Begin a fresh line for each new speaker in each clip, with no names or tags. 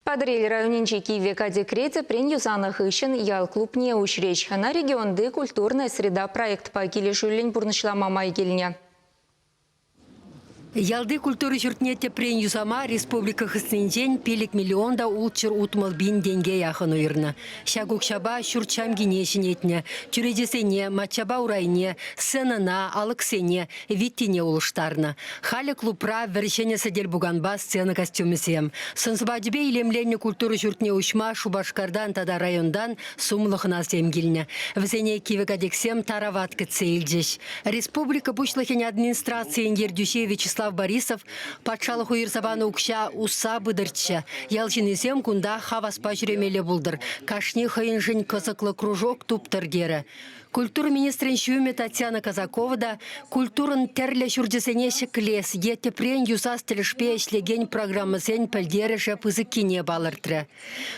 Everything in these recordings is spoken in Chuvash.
Патӑрьел районӗнчи Кивӗ Катекре тӗпрен юсанӑ хыҫҫӑн ял клубне уҫрӗҫ. Ӑна регионти «Культурная среда» проектпа килӗшӳллӗн пурнӑҫлама май килнӗ.
Ялти культура ҫуртне тӗпрен юсама республика хыснинчен 5 миллион та 660 пин тенке яхӑн уйӑрнӑ. Ҫак укҫапа ҫурт ҫамкине ҫӗнетнӗ, чӳречесене, маччапа урайне, сценӑна, алӑксене, виттине улӑштарнӑ. Халӗ клубра вӗр-ҫӗнӗ сӗтел-пуканпа сцена костюмӗсем. Сӑн-сӑпачӗпе илемленнӗ культура ҫуртне уҫма Шупашкартан тата районтан сумлӑ хӑнасем килнӗ. Вӗсене Кивӗ Катексем тарават кӗтсе илчӗҫ. Республика Пуҫлӑхӗн администрацийӗн ертӳҫи Вячеслав Борисов патшалӑх уйӑрса панӑ укҫа усса пытӑрччӗ. Ял ҫыннисем кунта хаваспа ҫӳремелле пултӑр, кашни хӑйӗншӗн кӑсӑклӑ кружок туптӑр терӗ. Культура министрӗн ҫумӗ Татьяна Казакова та культурӑн тӗрлӗ ҫурчӗсене ҫӗклес е тӗпрен юсас тӗлӗшпе ӗҫлекен программӑсен пӗлтерӗшӗ пысӑккине палӑртрӗ.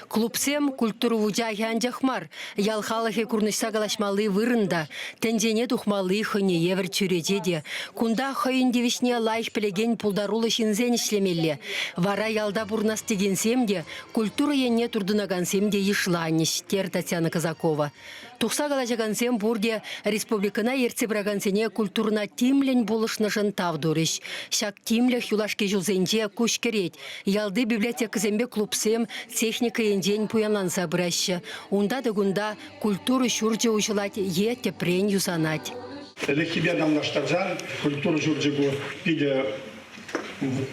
Клубсем культура вучахӗ анчах мар, ял халӑхӗ курнӑҫса калаҫмалли вырӑн та, тӗнчене тухмалли хӑйне евӗр чӳрече те. Кунта хӑйӗн тивӗҫне лайӑх пӗлекен пултаруллӑ ҫынсен ӗҫлемелле. Вара ялта пурӑнас текенсем те, культура енне туртӑнакансем те йышланӗҫ, терӗ Татьяна Казакова. Тухса калаҫакансем пурте республикӑна ертсе пыракансене культурӑна тимлӗн пулӑшнӑшӑн тав турӗҫ. Ҫак тимлӗх юлашки ҫулсенче куҫ кӗрет. Ялти библиотекӑсемпе клубсем техника енчен пуянланса пыраҫҫӗ. Унта та кунта культура ҫурчӗ уҫӑлать е тӗпрен юсанать.
Ӗлӗкхипе танлаштарсан культура ҫурчӗ ку питӗ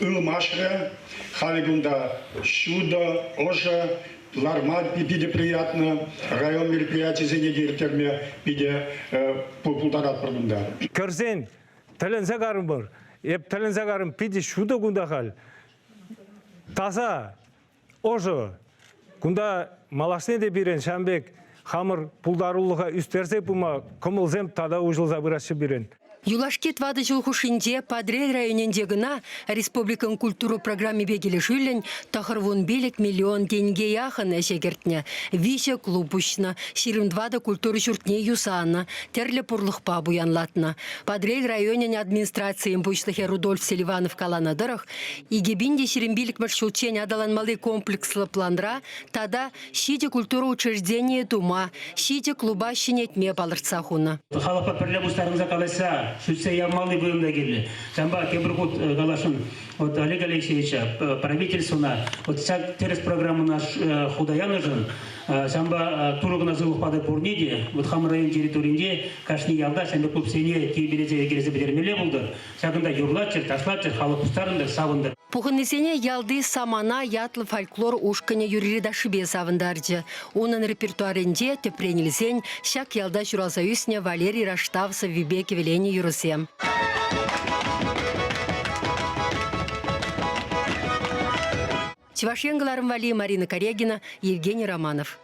ылмашрӗ. Халӗ кунта ҫутӑ, ӑшӑ, ларма питӗ приятно, район мероприятийӗсене те ирттерме питӗ пултаратпӑр кунта.
Кӗрсен тӗлӗнсе карӑмӑр. Эп тӗлӗнсе карӑм, питӗ ҫутӑ кунта халь. Таса, ӑшӑ. Кунта малашне те пирӗн ҫавӑн пек хамӑр пултарулӑха ӳстерсе пыма кӑмӑлсем тата уҫӑлса пыраҫҫӗ пирӗн.
Юлашки тӑватӑ ҫул хушшинче Патӑрьел районӗнче кӑна республикӑн культура программипе килӗшӳллӗн 95 миллион тенке яхӑн ӗҫе кӗртнӗ. Виҫӗ клуб уҫнӑ, 24 культура ҫуртне юсанӑ, тӗрлӗ пурлӑхпа пуянлатнӑ. Патӑрьел районӗн администрацийӗн пуҫлӑхӗ Рудольф Селиванов каланӑ тӑрӑх, 2025-мӗш ҫулччен аталанмалли комплекслӑ планра тата ҫичӗ культура учрежденийӗ тума, ҫичӗ клуба ҫӗнетме палӑртса хунӑ.
Халӑхпа пӗрле пуҫтарӑнса калаҫса сӳтсе явмалли вырӑн та кирлӗ. Ҫавӑнпа тепӗр хут каласшӑн, вот Олег Алексеевича, правительствӑна вот ҫак тӗрӗс программӑна хута янӑшӑн, ҫавӑнпа Турӑ кӑна сывлӑх патӑр пурне те, вот хамӑр район территорийӗнче кашни ялта ҫавӑн пек клубсене тирпейлесе йӗркелесе пӗтермелле пултӑр. Ҫакӑнта юрлаччӑр, ташлаччӑр, халӑх пуҫтарӑнтӑр, савӑнтӑр.
Пухӑннисене ялти «Самана» ятлӑ фольклор ушкӑнӗ юрри-ташшипе савӑнтарчӗ. Унӑн репертуарӗнче, тӗпрен илсен, ҫак ялта ҫуралса ӳснӗ Валерий Раштав сӑввипе кӗвӗленӗ юрӑсем. Чӑваш Ен кӑларӑм валли Марина Карягина, Евгений Романов.